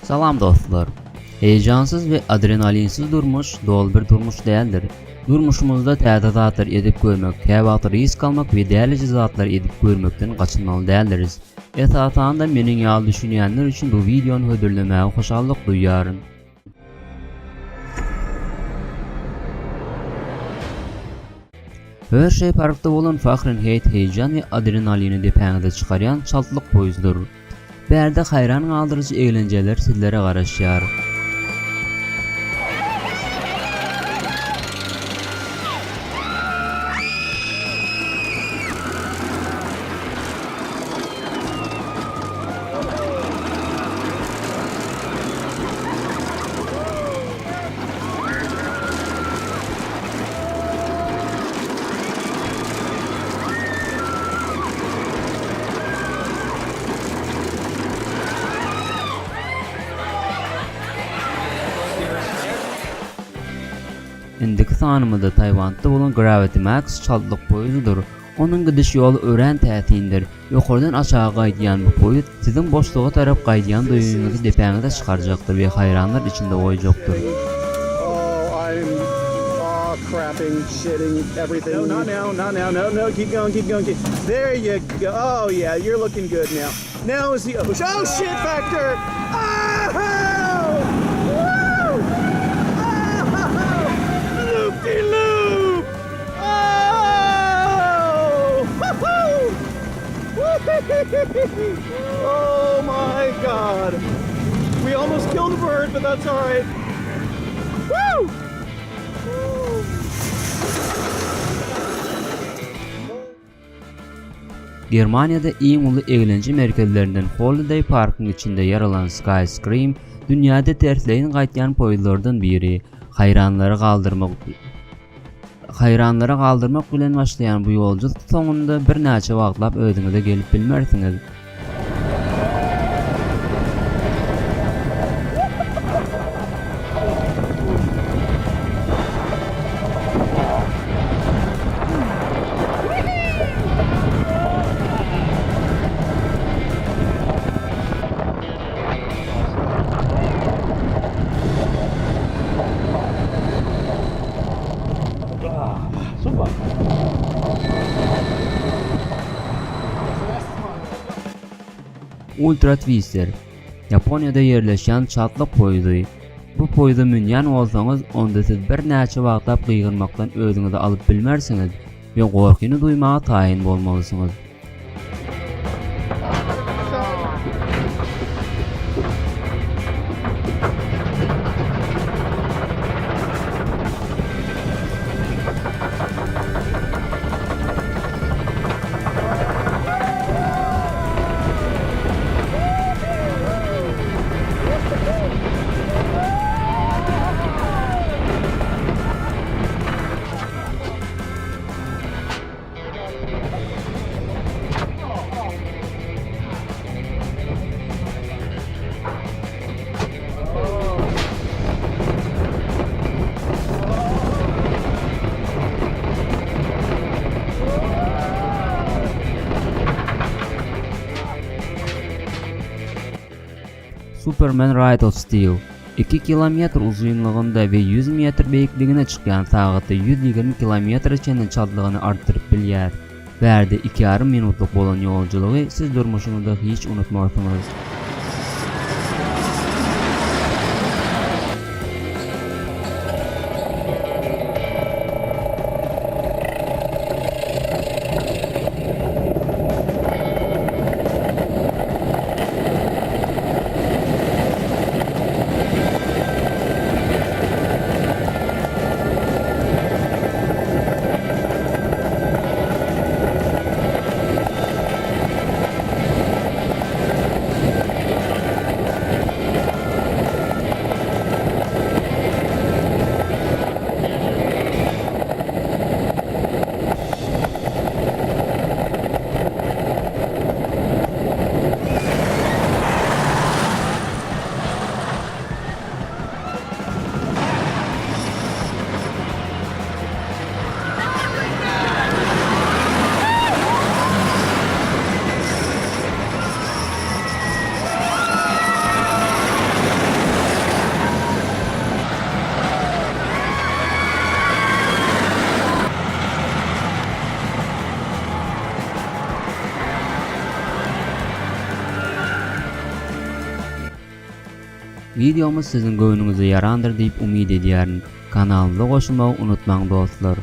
Salam dostlar. Heýjansyz we adrenalinsiz durmuş doly bir durmuş däldir. Durmuşymyzda täze zatlar edip görmek, käwagt risk almak we dälije zatlar edip görmekden gaçynmaly däldiris. Esasanda meniň ýaly düşünýänler üçin bu wideony hödürlemäge hoşallyk duýýaryn. Herşey parkda bolan Fahrenheit heýjan we adrenalini depäňize çykarýan çaltlyk poýuzdyr. Bärde haýran galdyryjy eglenjeler sizlere garaşýar. Indiki sanymyzda Taýwanda bolan Gravity Max çaltlyk poýuzdyr. Onuň gidiş ýoly örän täsindir. Ýokardan aşaga gaýdýan bu poýuz siziň boşluga tarap gaýdýan duýgyňyzy depäňize çykarjakdyr we haýranlar içinde goýjakdyr. Oh my god. We almost killed a bird, but that's all right. Woo! Germaniýada iň uly eglenje merkezlerinden Holiday Parkyň içinde ýer alan Sky Scream dünýäde tersleýin gaýtýan poýuzlardan biri. Haýranlary galdyrmak Haýranlara galdyrmak bilen başlaýan bu ýoljuk soňunda birnäçe wagtlap özüňize gelip bilmersiňiz. Ultra Twister, Ýaponiýada ýerleşýän çaltlyk poýuzy. Bu poýuza münýän bolsaňyz, onda siz birnäçe wagtlap gygyrmakdan özüňizi alyp bilmersiňiz we gorkyny duýmaga taýyn bolmalysyňyz. Superman Ride of Steel 2 kilometr uzynlygynda we 100 metr beýikligine çykýan sagatda 120 kilometre çenli çaltlygyny artdyryp bilýär. Bärde iki ýarym minutlyk bolan ýoljulygy siz durmuşyňyzda hiç unutmarsyňyz. Wideomyz siziň göwnüňize ýarandyr diýip umyt edýärin. Kanalymyza goşulmagy unutmaň dostlar.